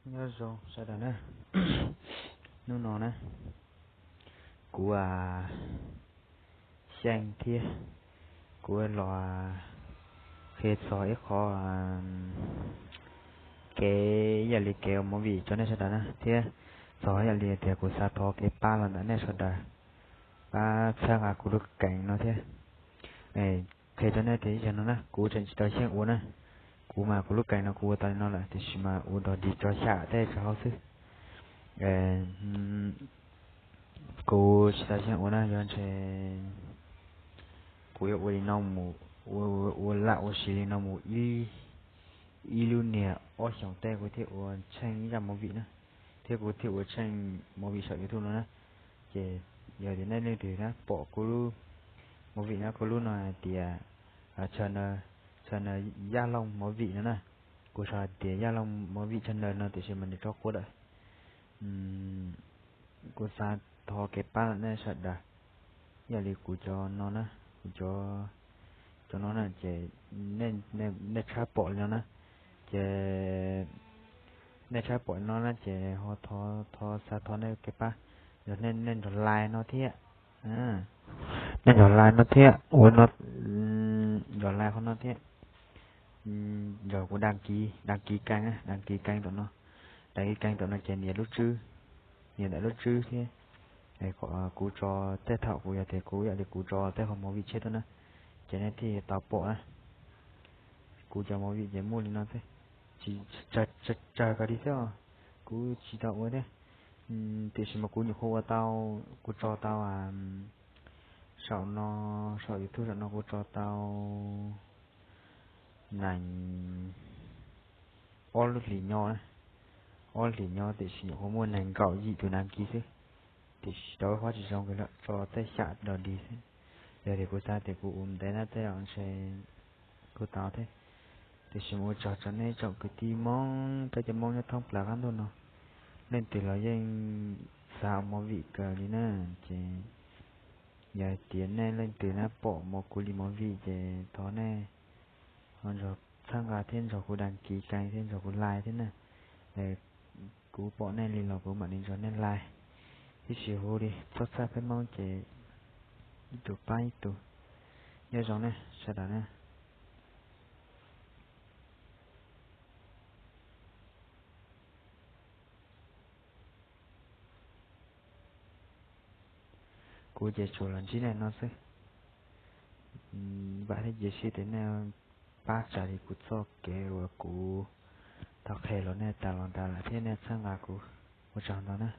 Nyob zoo sawv daws na, hnub no na, kuv Xyeej thiab kuv los qhia txog ib qho kev, yam li kev ua movie rau nej sawv daws na, thiab txog yam li tias kuv xav thov kev pab los ntawm nej sawv daws, pab txhawb nqa kuv lub keev no thiab. Qhia rau nej tias ib zaug no na kuv tseem tsis tau xyeej ua na, kuv mas kuv lub keev no kuv ua tau li no lawm tiam sis mas ua dog dig tso xyam tej tso hauv xwb. Kuv tsis tau xyeej ua na, yog ntshe kuv yuav ua li no mus, ua lam ua siv li no mus ib lub niag ob xyoos tej kuv thiaj ua tsheej zaj movie na, thiab kuv thiaj ua tsheej movie saum YouTube no na. Ces yog tias nej leej twg na pom kuv lub movie no, kuv lub no hais tias Channel Yaj Looj Movie no na, kuv sau hais tias Yaj Looj Movie Channel no tiam sis mas nws tso quav lawm. Kuv xav thov kev pab nej sawv daws, yam li kuv cov no na, kuv cov no na ces nej tshab pom li no na, ces nej tshab pom li no na ces ho thov, xav thov nej kev pab, yog nej nrog like no thiab, nej nrog like no thiab, ua no, nrog like qhov no thiab, nrog kuv đăng ký, đăng ký kênh, đăng ký kênh tom no, đăng ký kênh tom no ces nias lub tswb, nias ntawm lub tswb thiab, kuv tso tej thaum kuv yog tias kuv yam li kuv tso tej qho movie tshiab tuaj na, ces nej thiaj tau pom na. Kuv cov movie ces muaj li no xwb, tsis tsawg kawg li thiab os, kuv tsis tau ua thiab. Tiam sis mas kuv nyuam qhuav ua tau, kuv tso tau saum no, saum YouTube saum no kuv tso tau nees ob lub hlis nyob, ob hlis nyob tiam sis nyuam qhuav muaj nees nkaum yim tus đăng ký xwb. Tiam sis tau ib qho tsis zoo kiag lawm, tso tej xyam dog dig xwb. Yog tias kuv xav tias kuv ua ntev na tej zaum ntshe kuj tau thiab. Tiam sis mas ua tsaug rau nej tsoom kwv tij Hmoob, peb cov Hmoob nyob thoob plaws qab ntuj no, leej twg los yeej xav ua movie kawg li na. Ces yog tias nej leej twg na pom kuv li movie ces thov nej ho nrog txhawb nqa thiab nrog kuv đăng ký kênh thiab nrog kuv like thiab na. Kuv pom nej li los kuv mam li nrog nej like. Ib sim hu li txhob txhawj, peb Hmoob ces ib tug pab ib tug. Nyob zoo nej sawv daws na. Kuv ces tsuas los ntsib nej no xwb. Vam thiab cia siab tias nej pab tsa li kuv txoj kev uas kuv tau qhia los nej tas los nrad lawm thiab nej txhawb nqa kuv. Ua tsaug ntau na.